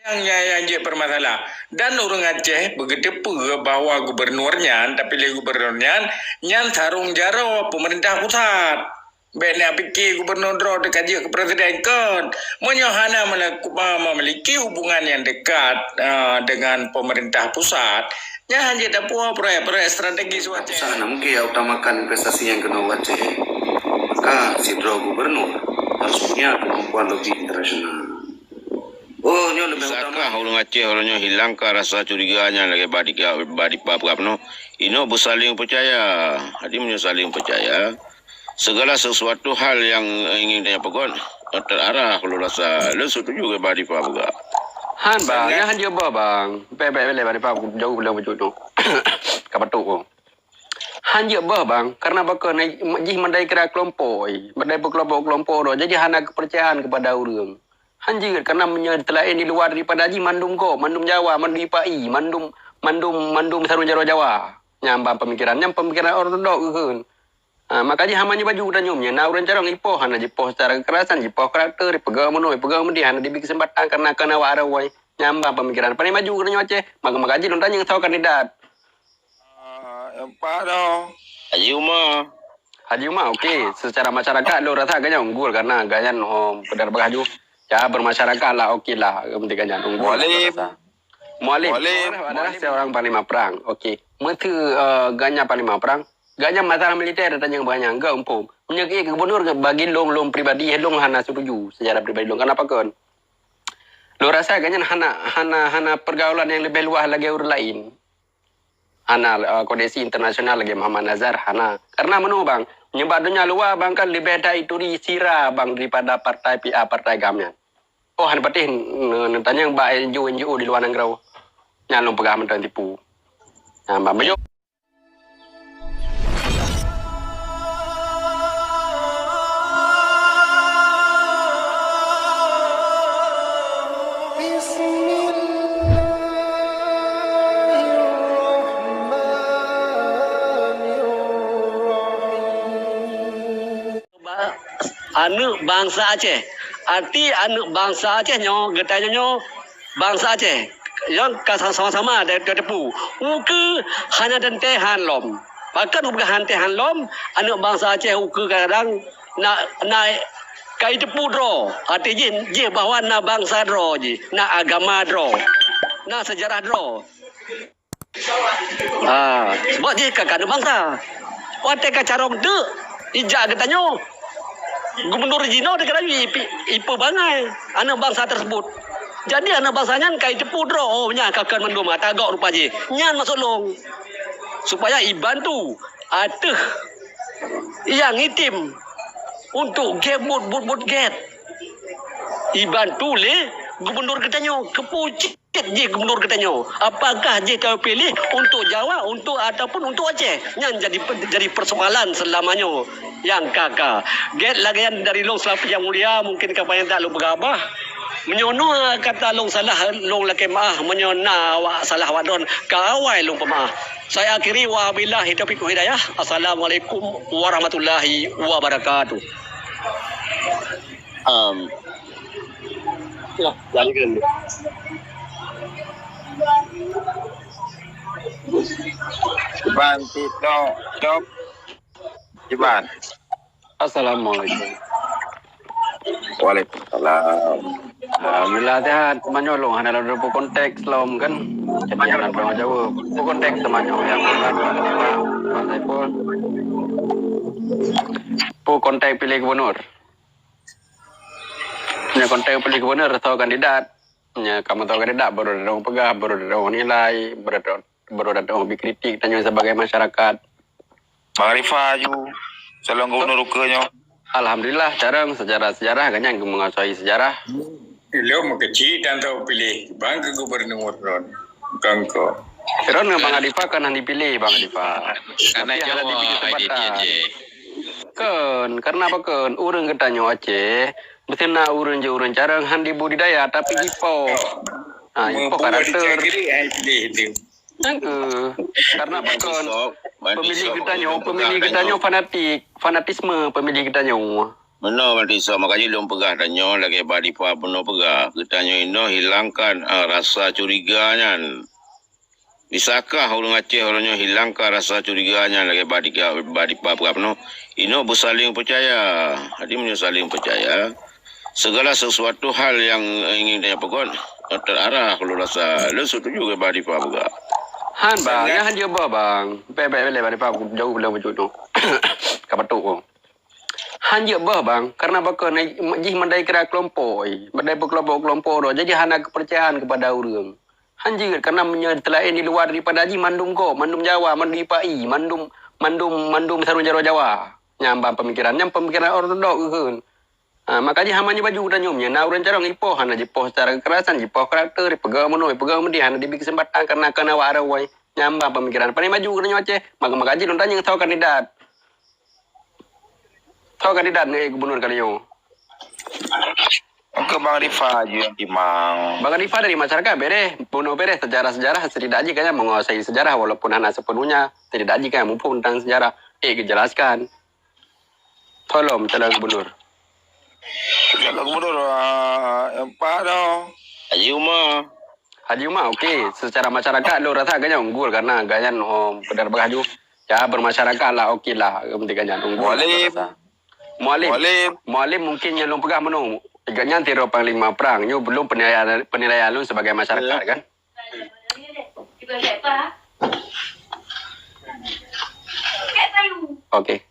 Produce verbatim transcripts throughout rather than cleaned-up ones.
Nyang, nyang, nyang jeuet peumasalah. Dan ureuëng Aceh beugeuteupeue bahwa gubunur nyan, tapiléh gubunur nyan, nyan sarong jaroe peumeurintah pusat. Bék na pike gubunur droe teuka jeuet keu presiden kon. Meunyoe hana meulaku-, ma-, memiliki hubungan yang dekat, eh, dengan pemerintah pusat, nyan hana jeuet tapuwoe proyek-proyek strategis u Aceh. Pusat na mungkin ya utamakan investasi yang kena u Aceh. Maka sidroe gubunur harus punya kemampuan lobby internasional. Oh, nyoe lebih utama. Bisakah ureuëng Aceh uroe nyoe hilangkan rasa curiga nyan lagée bak di-, bak dipa peugah bunoe? Inoe beusaléng peucaya. Jadi meunyoe saléng peucaya, segala sesuatu hal yang ingin tanyoe peugah, terarah lôn rasa. Lôn setuju lagée bak dipa peugah. Han, bang, nyan han jeuet beuh, bang. Bék, bék, bék, bak dipa jauh lôn bacut tu. Ka batuk tu. Han jeuet beuh, bang, karena bak keuneuk jih mandai kira kelompok, eh, mandai beukelompok-kelompok droe, jadi hana kepercayaan kepada ureuëng. Han jeuet, karena meunyoe teulaén di luwa daripada jih mandum gob, mandum Jawa, mandum I P A I, mandum, mandum, mandum sarong jaroe Jawa. Nyan ban pemikiran, nyan pemikiran ortodok keuheun. Ha, maka jih hana meunyoe baju tanyoe nyan, na ureuëng carông ipoh, hana jipoh secara kekerasan, jipoh karakter, ipeugah meunoe, ipeugah meudeh, hana dibri keuseumpatan karena keuneuk awak arawai. Nyan ban pemikiran. Paléng maju keunoe Aceh, maka, maka jih lôn tanyong soe kandidat. Ah, empat dah. Haji Uma. Haji Uma, okey. Secara masyarakat, lôn rasa gobnyan unggul karena gobnyan, oh, peugah laju. Ya, bermasyarakat lah, okey lah. Penting gobnyan unggul, lôn rasa. Mualem. Mualem. Mualem adalah seorang panglima perang. Okey. Meunteue, eh, gobnyan panglima perang, gobnyan masalah militer tanyong banyak, enggak umpung. Meunyoe gubunur bagi lôn, lôn pribadi, lôn hana setuju secara pribadi lôn. Kenapa kon? Lôn rasa gobnyan hana, hana, hana pergaulan yang lebih luas lagée ureuëng lain. Hana, eh, koneksi internasional lagée Muhammad Nazar, hana. Karena meunoe bang, nibak donya luwa bang kan leubeh that ituri sira bang daripada partai P A, partai GAM nyan. Oh, hana patéh ne-, ne-, neutanyong bak N G O, N G O di luwa nanggroe. Nyan lôn peugah mantong tipu. Nah, bang, beujeuet. Bismillahirrahmanirrahim. Ba-, aneuëk bansa Aceh. Arti aneuëk bansa Aceh nyoe, geutanyoe nyoe bansa Aceh. Nyoe ka sa-, sama-sama da-, da-, teupeu. Ukeue hana teuntée han lom. Pakon ukeue hana teuntée han lom, aneuëk bansa Aceh ukeue kadang na, na ka jiteupeu droe. Arti jih, jih bahwa na bansa droe jih, na agama droe, na seujarah droe. Ah, sebab jih ka, ka aneuëk bansa. Watée ka carông teuk, ijak geutanyoe. Gubunur jinoe teuka laju ipi-, ipeubangai aneuëk bansa tersebut. Jadi aneuëk bansa nyan ka jiteupeu droe, oh, nyan ka kon mandum, ah, tagok rupa jih. Nyan maksud lôn. Supaya ibantu ateueh nyang item untuk gét buet-buet gét. Ibantu lé gubunur geutanyoe keupeue cit jih gubunur geutanyoe. Apakah jih tapiléh untuk Jawa, untuk, ataupun untuk Aceh? Nyan jadi pe-, jadi persoalan seulama nyoe nyang ka, ka. Gét lagée nyan dari lôn seulaku nyang mulia, mungken ka banyak that lôn peugah bah. Meunyoe na kata lôn salah, lôn lakée meuáh. Meunyoe na awak salah awak droen, ka awai lôn peumaáh. Saya akhiri, wabillahi taufiq wal hidayah. Assalamualaikum warahmatullahi wabarakatuh. Um, ya, lanjutkan dulu. Iban, Tito, Cok. Iban. Assalamualaikum. Waalaikumsalam. Alhamdulillah, sehat. Manyolong hana lôn peue konteks lom kan. Jadi hana lôn jaweueb. Peue konteks teumanyong nyang Bang Saiful. Peue konteks piléh gubunur. Nyoe konteks piléh gubunur soe kandidat. Nyoe kamoe soe kandidat baru datang peugah, baru datang nilai, baru datang, baru datang bri kritik tanyoe sebagai masyarakat. Bang Rifa aju, calon gubunur ukeue nyoe. Alhamdulillah, carông sejarah-sejarah, gobnyan geumenguasai sejarah. Ilom meukeuci tan tau piléh bang keu gubunur ron. Kangko. Ron ngon Bang Adifa kan hana dipiléh, Bang Adifa. Karena tapi hana Jawa, diberi kesempatan. Kon, karena apa kon? Ureuëng geutanyoe Aceh, meusti na ureuëng jih ureuëng carông han dibudidaya, tapi jipoh. Ha, jipoh karakter. Heeh. Karena apa kon? Pemilih geutanyoe, pemilih geutanyoe fanatik, fanatisme pemilih geutanyoe. Meunoe Bang Tisa, makajih lôn peugah tanyoe lagée Bang Dipa bunoe peugah, geutanyoe inoe hilangkan, ah, rasa curiga nyan. Bisakah ureuëng Aceh uroe nyoe hilangkan rasa curiga nyan lagée Bang Dipa, Bang Dipa peugah bunoe? Inoe beusaléng peucaya. Jadi meunyoe saléng peucaya, segala sesuatu hal yang ingin tanyoe peugöt, terarah lôn rasa. Lôn setuju keu Bang Dipa peugah. Han bang, nyan han jeuet boh bang. Bèk bèk bèk Bang Dipa jauh lom bacut tu. Ka batuk tu. Han jeuet boh bang, karena baka jih mandai kira kelompok, mandai beukelompok-kelompok tu. Jadi hana kepercayaan kepada ureuëng. Han jeuet, karena meunyoe teulaén di luwa daripada jih mandum gob, mandum Jawa, mandum I P A I, mandum mandum mandum saru jaroe Jawa. Nyan bang pemikiran, nyan pemikiran ortodok keuheun. Ha, maka jih hama nyoe baju tanyoe nyoe na ureuëng carông ipoh hana jipoh secara kekerasan, jipoh karakter, ipeugah meunoe, ipeugah meudeh, hana dibi kesempatan karena keuhai awak arawai. Nyan bang pemikiran. Paling maju keunoe Aceh, maka maka jih lôn tanyong soe kandidat. Soe kandidat ngon gubernur kali nyoe? Ke Bang Rifa je yang timang. Bang Rifa dari masyarakat bereh, bunoe bereh sejarah-sejarah setidak jih kanya menguasai sejarah walaupun hana sepenuhnya, setidak jih kanya mumpung tentang sejarah. Eh, kejelaskan. Tolong calon gubernur. Calon gubernur, ah, empat dah. Haji Umar. Haji Umar, okey. Secara masyarakat, lo rasa agaknya unggul karena agaknya oh, benar bagah ju. Ya, bermasyarakat lah, okey lah. Yang penting agaknya unggul. Mualim. Rasa. Mualim. Mualim. Mualim mungkin yang lo pegang menung. Agaknya tiro panglima perang. Nyo belum penilaian penilaian lo sebagai masyarakat ya. Kan. Okey.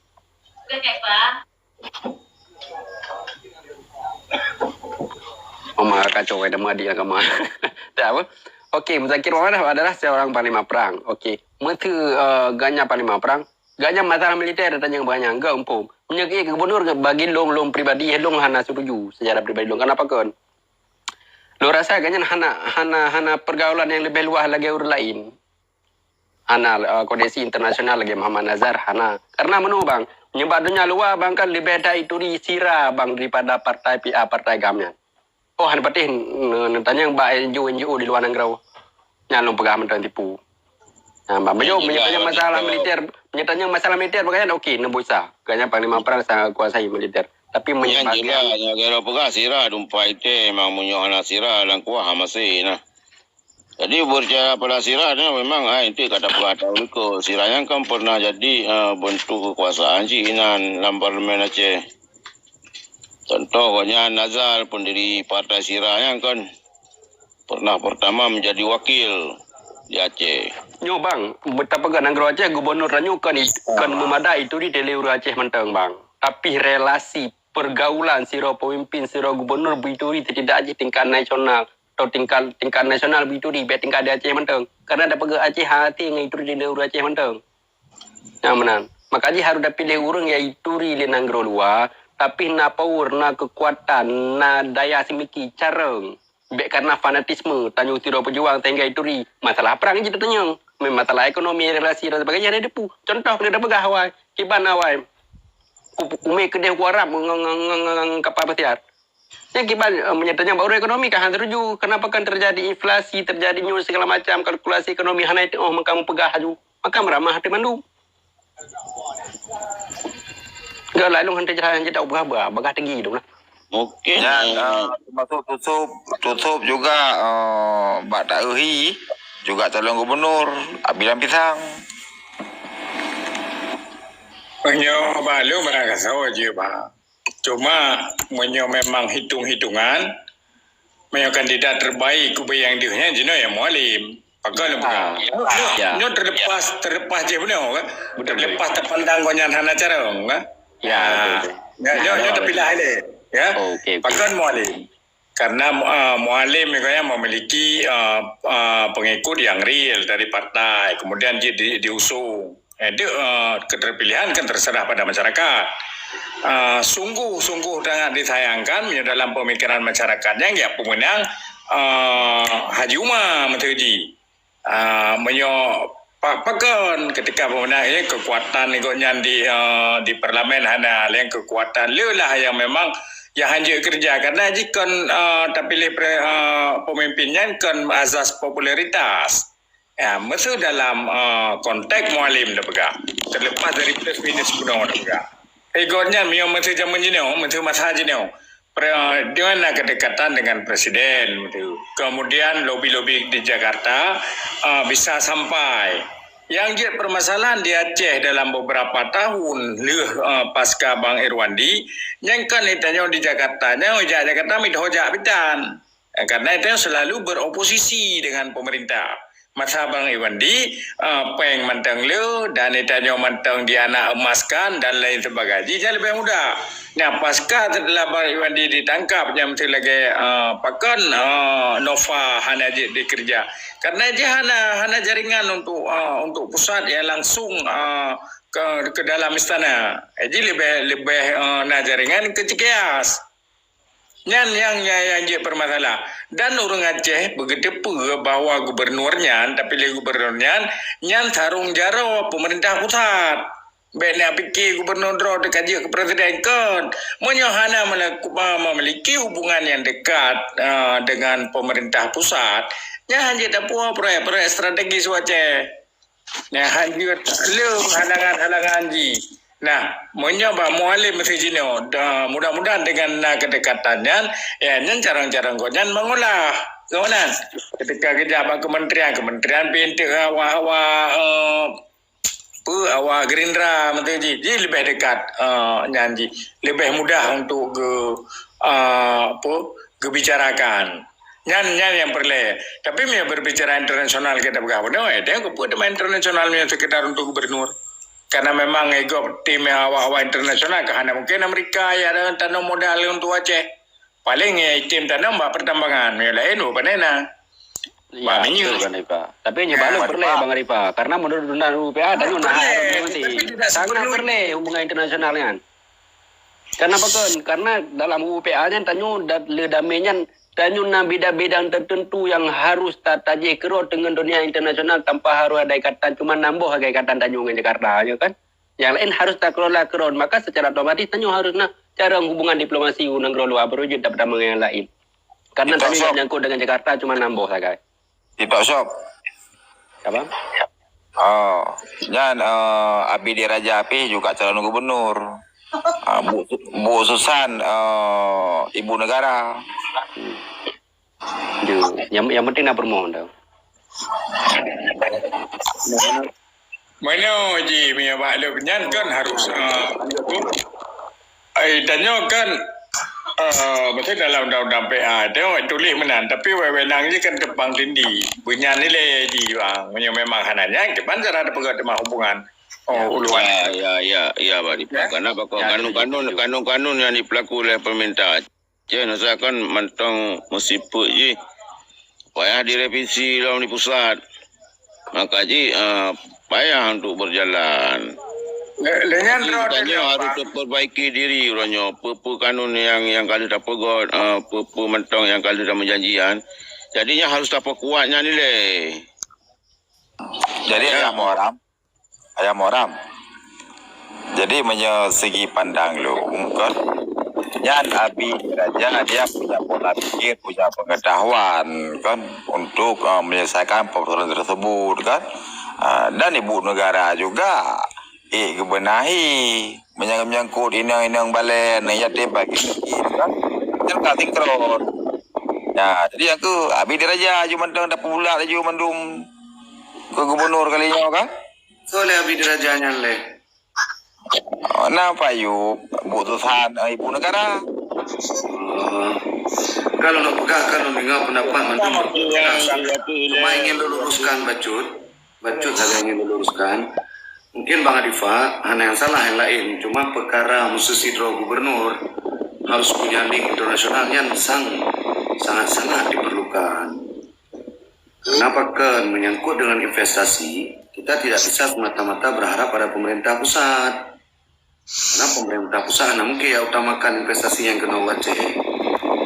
Mama kacau eh nama adik nak kama. Tak apa. Okey, Muzakir Muhammad adalah seorang panglima perang. Okey. Metu uh, ganya panglima perang. Ganya masalah militer datang yang banyak. Enggak umpum. Menyakit gubernur bagi long long pribadi, long hana setuju secara pribadi long. Kenapa kan? Lo rasa ganya hana hana hana pergaulan yang lebih luas lagi orang lain. Hana uh, kodeksi internasional lagi Muhammad Nazar hana. Karena menu bang, menyebab dunia luar bang kan lebih ada ituri sira bang daripada partai P A partai GAM nyan. Oh hana patih netanyang bak N G O N G O di luar negara. Nyan long peugah mentang tipu. Nah, bang, menyebab menyebab masalah militer, menyebab masalah militer bagaimana okey, nebusa. Kanya panglima perang sangat kuasai militer. Tapi menyebab jelas, nyoe kira peugah sira dumpai teh memang meunyoe hana sira dan kuah masih nah. Jadi berbicara pada sira ni memang ah, itu kata peugah tahu liko. Sira yang kan pernah jadi uh, bentuk kekuasaan cik inan dalam parlemen Aceh. Contoh gobnyan Nazar pendiri partai sira yang kan pernah pertama menjadi wakil di Aceh. Nyoe bang, betapa gak nanggroe Aceh gubernur tanyoe kan kan memadai itu di tele ureuëng Aceh manteng bang. Tapi relasi pergaulan sira pemimpin sira gubernur beituri tidak aja tingkat nasional atau tingkat tingkat nasional beituri biar tingkat di Aceh manteng. Karena ada peugah Aceh hati ngai ituri di ureuëng Aceh manteng. Nyang meunan. Maka jih harus dapilih ureuëng yang ituri di nanggroe luar, tapi na power, na kekuatan, na daya simiki, careng. Bek karena fanatisme, tanyoe tiro pejuang sehingga ituri. Masalah perang jih tatanyong. Masalah ekonomi, relasi dan sebagainya ada depu. Contoh kena dah peugah awai. Kiban awai. Umé keudeh ku Arab ngon kapal pesiar. Nyang kiban menyatakan baru ekonomi kan hana tertuju. Kenapa kan terjadi inflasi, terjadi nyual segala macam kalkulasi ekonomi hana itu oh maka peugah haju. Maka meramah hati mandum. Gak lalu henti jalan je tak ubah-ubah, bagah tinggi tu lah. Mungkin Nyan, uh, termasuk Tusup, Tusup juga uh, bak tak euhi juga calon gubernur Abilan Pisang. Nyoe balu barang kasau je bah. Cuma meunyoe memang hitung-hitungan, meunyoe kandidat terbaik ubé nyang deuh nyan jinoe ya Mualim. Pakon lôn peugah. Nyoe terlepas terlepas jih bunoe kan. Terlepas terpandang gobnyan hana carông kan. Ya, betul. Nyoe nyoe terpilah ilée ya. Pakon Mualim. Karena uh, Mualim ni kan memiliki uh, uh, pengikut yang real dari partai, kemudian dia di, diusung. Eh, dia, uh, keterpilihan kan terserah pada masyarakat. Uh, sungguh-sungguh sangat disayangkan dalam pemikiran masyarakat yang ya pemenang uh, Haji Umar Matuji. Ah, meunyoe pakon ketika pemenang ini kekuatan gobnyan di uh, di parlemen hana lain kekuatan lelah yang memang yang hanjeuet kerja karena jikon uh, terpilih pre, uh, pemimpin nyan kon azas popularitas. Ya, mesti dalam uh, konteks Mualim dah pegang. Terlepas dari plus minus gunung dah pegang. Eh, gobnyan meunyoe masa jameun jinoe, masa, masa jinoe, pre-, deungon na kedekatan dengan presiden, betul. Kemudian lobi-lobi di Jakarta, ah, bisa sampai. Nyang jeuet permasalahan di Aceh dalam beberapa tahun lheueh, ah, pasca Bang Irwandi, nyan kan tanyoe di Jakarta, nyoe jak Jakarta meuhojak bitan. Karena itu selalu beroposisi dengan pemerintah. Masa Bang Irwandi, ah, péng mantong le, dan tanyoe mantong di anak emaskan dan lain sebagainya. Jadi, nyan leubeh mudah. Nah, pasca setelah Bang Irwandi ditangkap, nyan meusti lagée, ah, pakon, ah, Nova hana jeuet dikeureuja. Karena jih hana, hana jaringan untuk, ah, untuk pusat yang langsung, ah, ke, ke dalam istana. Jadi, leubeh, leubeh, ah, na jaringan ke Cikeas. Nyan nyang, nyang, nyang jeuet peumasalah. Dan ureuëng Aceh beugeuteupeue bahwa gubernur nyan, tapiléh gubernur nyan, nyan sarong jaroe peumeurintah pusat. Bék na pike gubernur droe teuka jeuet keu presiden kon. Meunyoe hana meulaku-, ma-, memiliki hubungan yang dekat, eh, dengan pemerintah pusat, nyan hana jeuet tapuwoe proyek-proyek strategis u Aceh. Nah, han jeuet le halangan-halangan jih. Nah, meunyoe bak Mualem meusti jinoe, da-, mudah-mudahan dengan na kedekatan nyan, ya, nyan carong-carong gobnyan mangolah. Gobnyan, ketika geujak bak kementerian, kementerian pih enteuk awak-awak, eh, pe, awak Gerindra meusti jih, jih leubeh dekat, eh, nyan jih. Leubeh mudah untuk ge-, eh, apa, geubicarakan. Nyan, nyan nyang peureulée. Tapi meunyoe berbicara internasional kita peugah bunoe, eh, teuh keupeue teuma internasional meunyoe sekedar untuk gubernur. Karena memang ego tim awak-awak internasional ka hana mungkin Amerika ya ada tanam modal untuk Aceh. Paling ya tim tanam bak pertambangan, meunyoe laén oh panena. Ya, bak minyeuk. Betul, Bang Rifa. Tapi nyoe balok peureulée, Bang Rifa. Karena menurut undang-undang U P A, tanyoe nah, peureulée, nanti. Tapi tidak sangat sepenuhnya peureulée hubungan internasional nyan. Kenapa kon? Karena dalam U P A nyan tanyoe da-, le damé nyan tanyoe na bidang-bidang tertentu yang harus ta-, tajih keurot dengan dunia internasional tanpa harus ada ikatan, cuma namboh sagai ikatan tanyoe ngon Jakarta, ya kan? Yang lain harus takelola keurot. Maka secara otomatis tanyoe harus na cara hubungan diplomasi u nanggroe luwa baru jeuet dapat tamong yang lain. Karena tanyoe nyangkut dengan Jakarta cuma namboh sagai. TikTok Shop. Apa? Oh, nyan, eh, Abi Diraja pih juga calon gubernur. Ah, Bu, Bu Susan, eh, ibu negara. Ju, yang, yang penting nak promo dah. Mana ji meunyoe bak lôn nyan kan harus, eh, ai tanyoe kan, eh, maksud dalam undang-undang P A, tengok tuléh meunan, tapi wewenang jih kan teupang tindi. Beunyan nilai jih bang, meunyoe memang hana nyan, kiban cara tapeugah teuma hubungan. Oh, uluan. Ya, ya, ya, ya, Bang Rifa. Ya. Karena bakal kanun-kanun, kanun-kanun yang diberlaku oleh pemerintah. Cen, asai kan mantong meusifeuet jih payah direvisi lom di pusat. Maka jih, ah, payah untuk berjalan. Le-, lenyan. Jadi, tanyoe harus terperbaiki diri uroe nyoe. Peue-peue kanun yang, yang ka lheueh tapeugöt, ah, peue-peue mantong yang ka lheueh tameujanjian. Jadi, nyan harus tapeukuat nyan ilée. Jadi, ya. Ayah Muharam, Ayah Muharam. Jadi, meunyoe segi pandang lôn, kan, nyan Abi Raja dia punya pola pikir, punya pengetahuan, kan, untuk, eh, menyelesaikan persoalan tersebut, kan. Ah, dan ibu negara juga, eh, geubenahi menyang-, menyangkut inong-inong balen, yatim bagi miskin, kan. Nyan ka sinkron. Nah, jadi aku Abi Raja laju mantong dah peubulat laju mandum ke gubernur kali nyoe, kan. Soe lé Abi Diraja nyan lé? Oh, na Pak Ayub, Bu Susan, eh, ibu negara. Oh. Kalau nak peugah, kalau dengar pendapat mandum, cuma ingin luruskan bacut. Bacut saja ingin luruskan. Mungkin Bang Arifa hana yang salah yang lain. Cuma perkara meusidroe gubernur harus punya link internasional nyan sang, sangat-sangat diperlukan. Kenapa kan menyangkut dengan investasi, kita tidak bisa semata-mata berharap pada pemerintah pusat. Karena pemerintah pusat hana mungkin ya utamakan investasi yang kena u Aceh.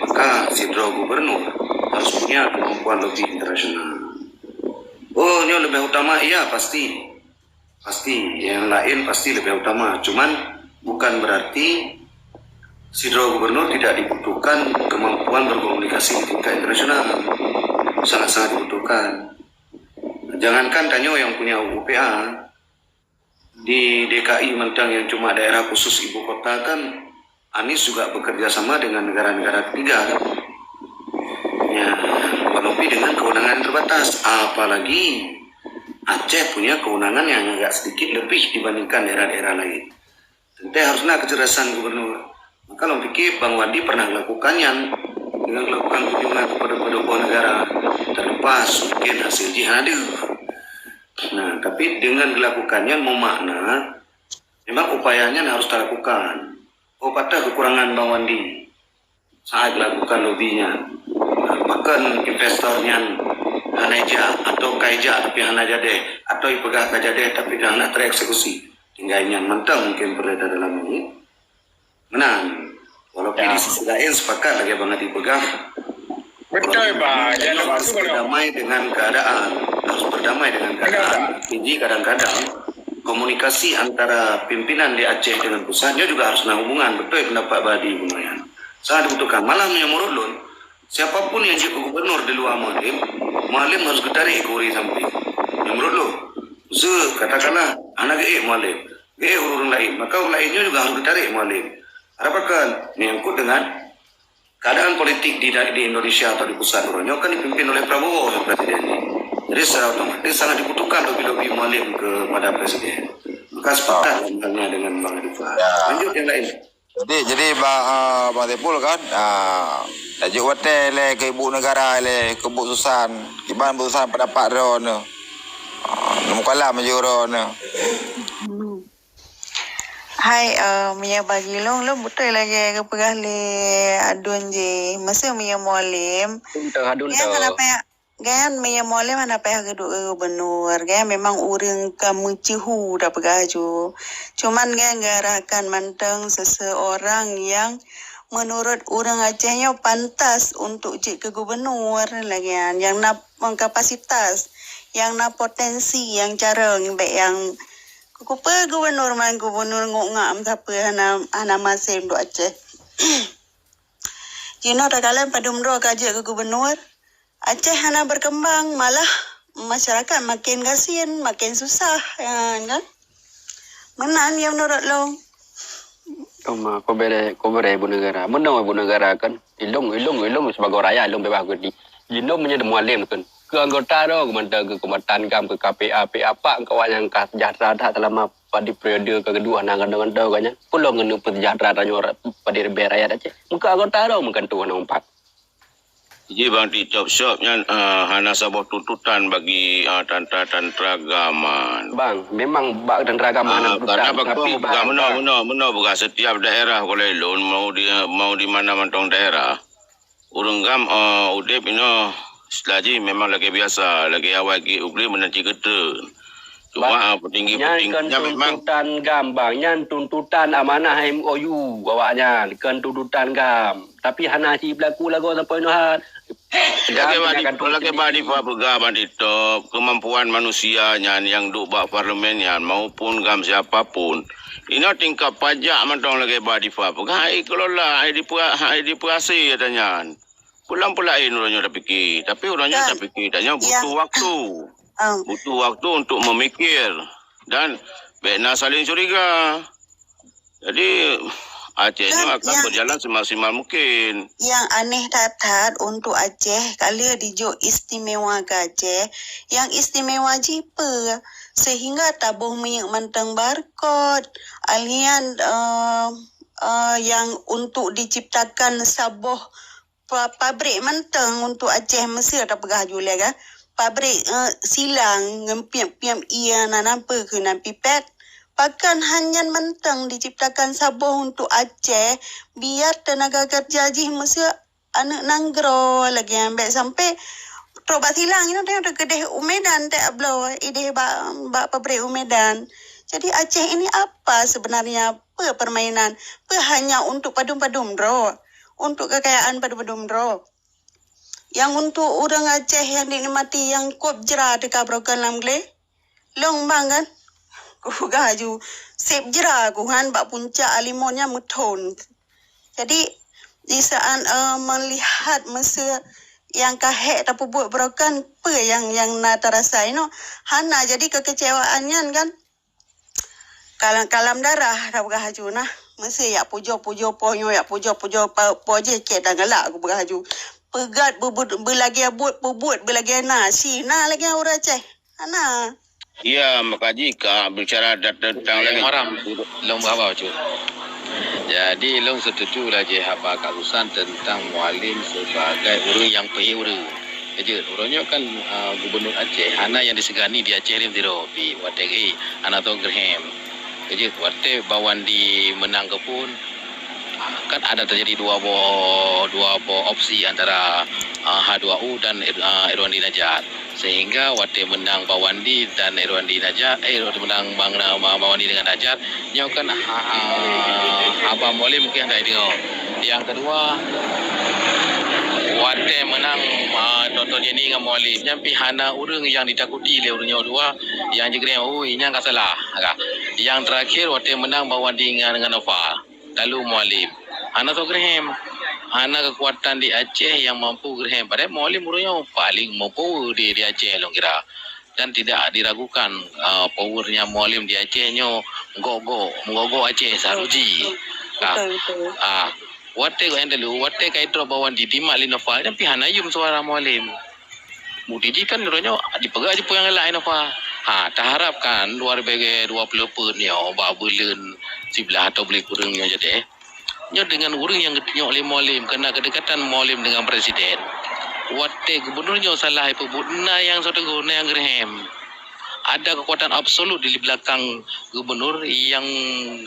Maka sidroe gubernur harus punya kemampuan lobby internasional. Oh, nyoe lebih utama, iya pasti. Pasti, yang lain pasti lebih utama. Cuman bukan berarti sidroe gubernur tidak dibutuhkan kemampuan berkomunikasi di tingkat internasional. Sangat-sangat dibutuhkan. Jangankan tanyoe yang punya U P A, Di D K I mantong yang cuma daerah khusus ibu kota kan, Anies juga bekerja sama dengan negara-negara ketiga kan. Ya, walaupun dengan kewenangan terbatas, apalagi Aceh punya kewenangan yang agak sedikit lebih dibandingkan daerah-daerah lain. Tentu harus na kecerdasan gubernur. Maka lôn pikir Bang Wandi pernah melakukan nyan dengan melakukan kunjungan kepada kedua negara, terlepas mungkin hasil jih hana deuh. Nah, tapi dengan dilakukan nyan memakna memang upaya nyan harus dilakukan. Oh, patah kekurangan Bang Wandi saat dilakukan lobi nyan. Nah, pakon investor nyan hana ijak atau ka ijak tapi hana jadeh, atau ipeugah ka jadeh tapi ka hana tereksekusi. Tinggai nyan mantong mungkin perlu tadalami. Meunan, walaupun di sisi lain sepakat lagèe Bang Adi peugah, Betul, Bang. Jadi, harus berdamai dengan keadaan. Harus berdamai dengan keadaan. Jadi, kadang-kadang komunikasi antara pimpinan di Aceh dengan pusat, nyoe juga harus na hubungan. Betul pendapat Bang Adi Bung Noyan. Sangat dibutuhkan. Malah meunyoe menurut lôn, siapapun yang jadi gubernur di luar Mualem, Mualem harus geutarek keu ureueng samping. Menurut lôn, se katakanlah, hana geuék Mualem. Geuék ureueng laén, maka ureueng laén nyoe juga harus geutarek Mualem. Harapakan menyangkut dengan keadaan politik di, di Indonesia atau di pusat uroe nyoe kan dipimpin oleh Prabowo yang presiden. Jadi secara otomatis sangat dibutuhkan lobi-lobi Mualem kepada presiden. Maka sepakat misalnya dengan Bang Adi Fahri. Ya. Lanjut yang lain. Jadi, jadi Bang, ah, Bang Saiful kan, ah, tajok watèe lé keu ibu negara lé keu Bu Susan. Kiban Bu Susan pendapat droeneuh? Ah, neumukalam ju droeneuh. Hai, eh, meunyoe bagi lôn, lôn beutôi lagèe geupeugah lé Adun jih. Meuseu meunyoe Mualem, Adun teuh, Adun nyan teuh. Hana payah, kan, meunyoe Mualem hana payah geuduek keu gubernur, kan, memang ureueng ka meuceuhu tapeugah ju. Cuman, kan, geuarahkan mantong seseorang yang menurut ureueng Aceh nyoe pantas untuk jeuet keu gubernur, lagèe nyan, nyang na kapasitas, nyang na potensi, nyang carông, bèk nyang Keupeue gubernur man gubernur ngok ngam sapeue hana, hana maséng duek Aceh. Jinoe takalon padum droe ka jeuet keu gubernur, Aceh hana berkembang, malah masyarakat makin gasien, makin susah, ya kan? Meunan ya menurut lôn. Oma, kau bere, kau bere ibu negara. Meunoe ibu negara kan. Ilong, ilong, ilong sebagai rakyat ilong bebas gedi. Jinoe meunyoe Mualem kan. Keu anggota droe mantong keu keumatan GAM, keu K P A, P A, pak keu awak nyang ka sejahtera that selama pada periode keudua na ngon droe nyan. Peue lom ngon peuseujahtera tanyoe pada ribèe rakyat Aceh. Meuka anggota droe meukan tuan umpat. Ji bang di chop shop nyan, ah, hana saboh tuntutan bagi, ah, tantra-tantra GAM nyan. Bang, memang bak tantra GAM hana tuntutan, tapi peugah meunoe, meunoe, meunoe peugah setiap daerah boleh lôn mau di, mau di mana mantong daerah. Ureueng GAM, eh, udeb inoe istilah jih memang lagèe biasa, lagèe awai geuh u glé meunan cit geutreun. Cuma, eh, peutinggi-peutinggi nyan memang tuntutan GAM, bang. Nyan tuntutan amanah M O U awaknyan, kon tuntutan GAM. Tapi hana cit berlaku lagoe sampoe inoe han. Lagèe bak di, lagèe bak di peugah bak di top, kemampuan manusia nyan nyang duek bak parlemen nyan maupun GAM siapa pun, Inoe tingkat pajak mantong lagèe bak Difa peugah, hai kelola, hai dipeu-, hai dipeuhasé ata nyan. Pulang peulaén uroe nyoe tapike, tapi uroe nyoe tapike tanyoe butuh waktu. Butuh waktu untuk memikir dan bèk na saling curiga. Jadi, Aceh nyoe akan berjalan semaksimal mungkin. Nyang aneh that-that untuk Aceh, ka lheueh dijok istimewa keu Aceh, nyang istimewa jih peue? Sehingga taboh minyeuk mantong barcode, alian, eh, eh, nyang untuk diciptakan saboh pa-, pabrik mantong untuk Aceh, meuseu tapeugah ju lé kan. Pabrik, eh, silang ngon piep-piep ie na, na peue keunan pipet. Pakon hana nyan mantong diciptakan saboh untuk Aceh, biar tenaga kerja jih meuseu aneuk nanggroe lagèe nyan, bèk sampai trok bak silang inoe teuh keudeh u Medan teuh bloe ideh bak, bak pabrik u Medan. Jadi Aceh ini apa sebenarnya? Peue permainan? Peue hanya untuk padum-padum droe? Untuk kekayaan padum-padum droe? Nyang untuk ureueng Aceh nyang dinikmati nyang kôb jra teuka broken lam glé? Lôn bang kan? Kupeugah ju, sép jra kuhan bak puncak alimon nyan meuthon. Jadi, di saat, eh, melihat meuseu nyang ka hék tapeubuet broken, peue nyang, nyang na tarasa inoe? Hana, jadi kekecewaan nyan kan? Kalam, kalam darah dah peugah laju nah. Mesti yak pujoe-pujoe po nyoe, yak pujoe-pujoe po, po jih cek dan galak aku peugah laju. Peugét beubut beulagée buet, peubuet beulagée na, si na lagée ureuëng Aceh. Hana. Ya, maka jika bicara tentang lagi haram, long bawa tu. Jadi long setuju lagi haba karusan tentang Mualim sebagai ureuëng yang peuhé ureuëng. Kejut, uroe nyoe kan uh, gubernur Aceh, hana yang disegani di Aceh rim tiro pi wategi, hana to gerhem. Kejut, wateg Bawandi menang ke pun, kan ada terjadi dua boh dua boh opsi antara uh, H dua U dan uh, Irwandi Najat. Sehingga wateg menang Bawandi dan Irwandi Najat, eh wateg menang Bang Bawandi dengan Najat, nyoe kan ha, ha, Abang Mualim mungkin hana deungoe. Yang kedua, wateg menang uh, Toto Jenny dengan Mualim, nyang pi hana ureuëng yang ditakuti lé ureuëng nyoe dua, yang jigeureng ui nyang ka salah. Yang terakhir wateg menang Bawandi dengan, dengan Nova. Lalu Mualim. Hana soe geureuhem. Hana kekuatan di Aceh yang mampu geureuhem. Padahai Mualim uroe nyoe paling meupower di, di Aceh lôn kira. Dan tidak diragukan uh, powernya Mualim di Aceh nyoe meugogo, meugogo Aceh saruji. Ah, wateg yang telu, wateg kai trok Bawandi dimat lé Nova, tapi hana yum suara Mualim. Bukti jih kan uroe nyoe dipeugah jipeue nyang laén apa. Ha, taharapkan dua ribu dua puluh empat nyoe bak buleuen siblaih atau buleuen kureueng nyoe jadi. Nyoe dengan ureuëng yang geutunyok lé Mualim, karena kedekatan Mualim dengan presiden. Wateg gubernur nyoe salah ipeubuet, na yang soe tegur, na yang geureuhem. Ada kekuatan absolut di belakang gubernur yang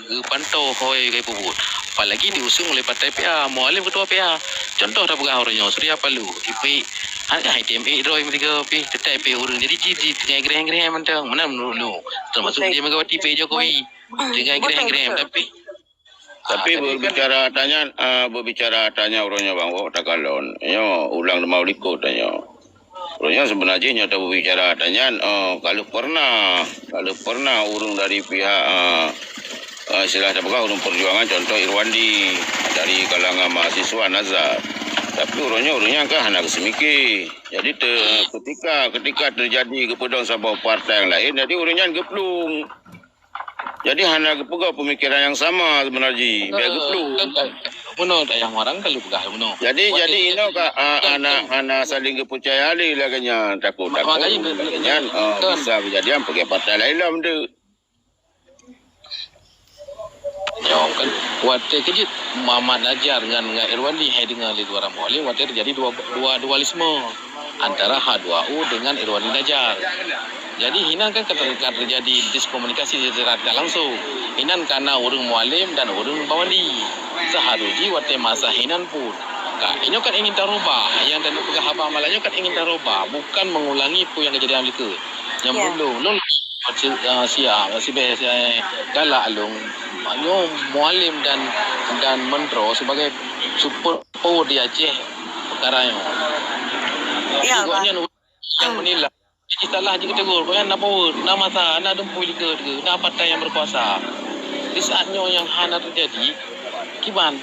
geupantoe hôi gaya peubuet. Apalagi diusung oleh partai P A, Mualim ketua P A. Contoh dah peugah orang nyoe, Surya Paloh, I P I, hana I T M A droe meusigoe pih, tetap I P I ureuëng. Jadi ji, ji tengah gereng-gereng mantong. Mana menurut lu? Termasuk dia Megawati P Jokowi. Tengah gereng-gereng tapi Tapi berbicara tanya uh, berbicara tanya orang nyoe bang, oh, takalon. Nyoe ulang lima likot tanya. Uroe nyoe sebenarnya nyoe tabicara tanyan uh, kalau pernah kalau pernah ureuëng dari pihak uh, uh, istilah tapeugah ureuëng perjuangan, contoh Irwandi dari kalangan mahasiswa Nazar. Tapi uroe nyoe ureuëng nyan kan hana geuseumike. Jadi te, ketika ketika terjadi geupeudong saboh partai yang lain, jadi ureuëng nyan geuplung. Jadi hana geupeugah pemikiran yang sama sebenarnya. Biar geuplung. Bunoe ayah marang kalau peugah bunoe. Jadi jadi inoe ka uh, anak anak saling geupercaya lé lagèe nyan, takut-takut lagèe nyan uh, bisa kejadian pergi partai lain lah benda. Nyoe kan watèe keujeuet Muhammad Najar ngan ngan Irwandi hai deungoe lé dua ramong lé watèe terjadi dua dua dualisme antara H dua U dengan Irwandi Najar. Jadi hinan kan ka terjadi diskomunikasi secara tidak langsung. Hinan kana ureuëng Mualem dan ureuëng Bawandi. Seharusnya watèe masa hinan pun. Ka, inyoe kan ingin tarubah, nyang dan peugah haba malam nyoe kan ingin tarubah, bukan mengulangi peue nyang kejadian likot. Nyang belum, lôn sia sibeh galak lôn nyoe Mualem dan dan Mentro sebagai super power di Aceh perkara nyoe. Ya, gobnyan yang menilai. Jadi salah jih geutegur, kok na power, na masa, na dumpui likot, na partai yang berkuasa. Di saat nyoe yang hana terjadi, kiban.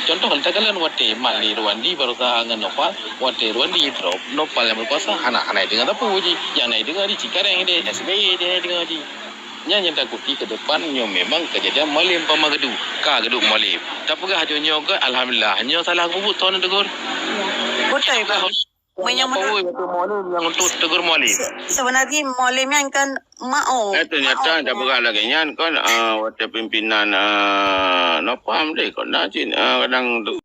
Contoh kita kalian watèe Mali Rwandi berusaha dengan Nopal, watèe Rwandi drop, Nopal yang berkuasa, hana hana dengar apa jih. Yang naik dengar di Cikareng deh, S B Y deh dengar jih. Nyan yang takuti ke depan nyoe memang kejadian Mualem pama gedu, ka gedu Mualem. Tapi gah nyoe ke alhamdulillah, nyoe salah kubut tuan tegur. Betul, Pak. Meunyoe menurut Mualem yang untuk tegur Mualem. Sebenarnya Mualem yang kan mau. Eh, ternyata dah berah lagi nyan kan uh, waktu pimpinan uh, Nopam deh kok nak cin uh, kadang tu.